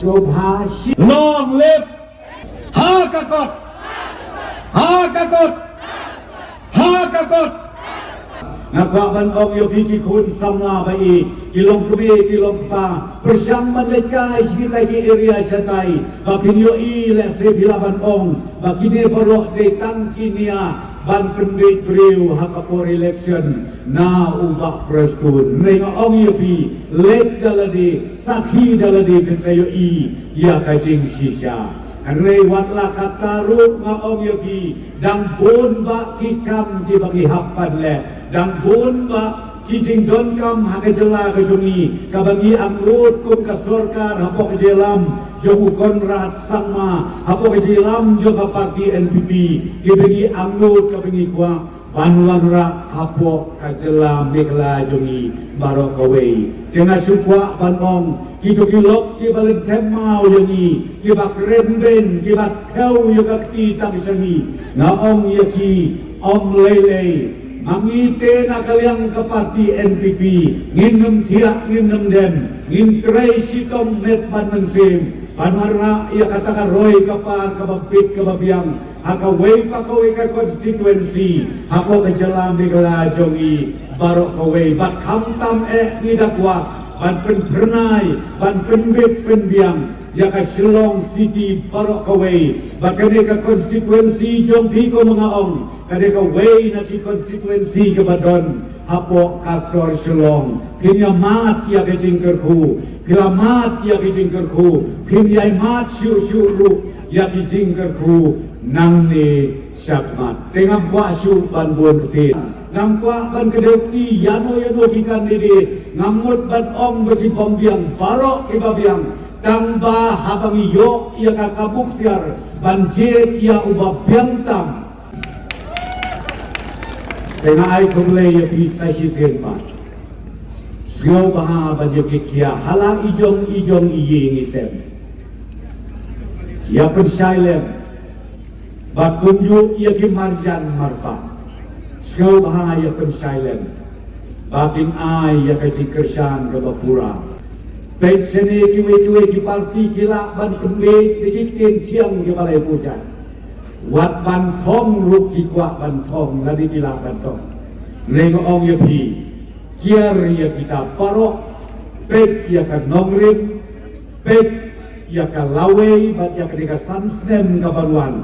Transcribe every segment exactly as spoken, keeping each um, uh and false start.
Shubha shi. Long live. Ha ka kot. Ha ka kot. Ha ka kot. Nga kwah ban ong ïa phi ki khun samla ba i, ki long kmie, ki long kpa, pyrshang ban leit kai sha kitai ki area shatai, ba phin ïohi lehse phi lah ban ong ba kine baroh dei tang ki nia ban pynbeit briew ha ka por election na u Bah Prestone. Hynrei nga ong ïa phi, leit da lade, sakhi da lade, phin sa ïohi ïa ka jingshisha. Hynrei wat la katta ruh nga ong ïa phi, dang bun bah ki kam kiba ngi hap ban leh, dang bun bah ki jingdonkam ha ka jylla ka jong ngi, kaba ngi angnud kum ka sorkar hapoh ka jingïalam jong u Conrad Sangma, hapoh ka jingïalam jong ka party N P P, kiba ngi angnud, kaba ngi kwah ban wanrah hapoh ka jylla Meghalaya jong ngi baroh kawei. Te nga shu kwah ban ong, kito ki lok kiba lynthem maw ïa ngi, kiba kren beiñ, kiba thew ïa ka kti tang sha ngi, nga ong ïa ki, ym lei lei. Ma ngi te na ka liang ka party N P P, ngin ym thiah, ngin ym dem, ngin trei shitom met bad mynsiem ban wanrah ïa kata ka roi ka par kaba bit kaba biang ha kawei pa kawei ka constituency hapoh ka jylla Meghalaya jong ngi baroh kawei. Bad khamtam eh ngi da kwah ban pynphyrnai, ban pynbit pynbiang ïa ka Shillong City baroh kawei. Bad kane ka constituency jong phi, kum nga ong, kane kawei na ki constituency kaba don hapoh ka sor Shillong. Phin ïa mad ïa ka jingkyrkhu, phin ïa mad ïa ka jingkyrkhu, phin ïa mad shuh shuh ruh ïa ka jingkyrkhu nangne shakhmat. Te ngam kwah shuh ban bun ktien, ngam kwah ban kdew kti ïano ïano ki candidate. Ngam mut ban ong ba ki bym biang, baroh kiba biang, tang ba haba ngi ïoh ïa ka kabu ksiar ban jied ïa uba biang tam. Te nga ai khublei ïa phi sa shisien pat. Sngewbha ban ïa kitkhiah ha la i jong i jong i ïing i sem. Ïa pynshai lem. Bad kumjuh ïa ki marjan marpa, sngewbha ïa pynshai lem ba kin ai ïa ka jingkyrshan kaba pura. Peit shane, kiwei kiwei ki parti ki lah ban pynbeit da ki ktien thiang kiba lai puja. Wat ban thong ruh ki kwah ban thong, lane ki lah ban thong. Hynrei nga ong ïa phi, kiar ïa kita baroh, peit ïa ka nongrim, peit ïa ka lawei bad ïa ka dei ka san snem ka ban wan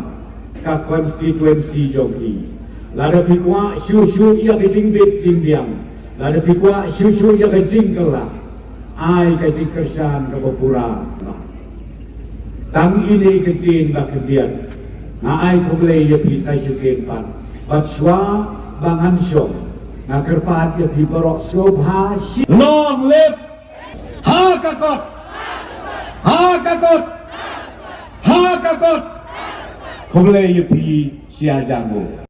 ka constituency jong i. Lada phi kwah shuh shuh ïa ka jingbit jingbiang, lada phi kwah shuh shuh ïa ka jingkylla, ai ka jingkyrshan kaba pura. Tang ine i kyntien ba khyndiat, nga ai khublei ïa phi sa shisien pat. Bad shuwa ba ngan shong, nga kyrpad ïa phi baroh sngewbha shi. Long live! Ha ka kot! Ha ka kot! Ha ka kot! Khublei ïa phi shi hajar nguh.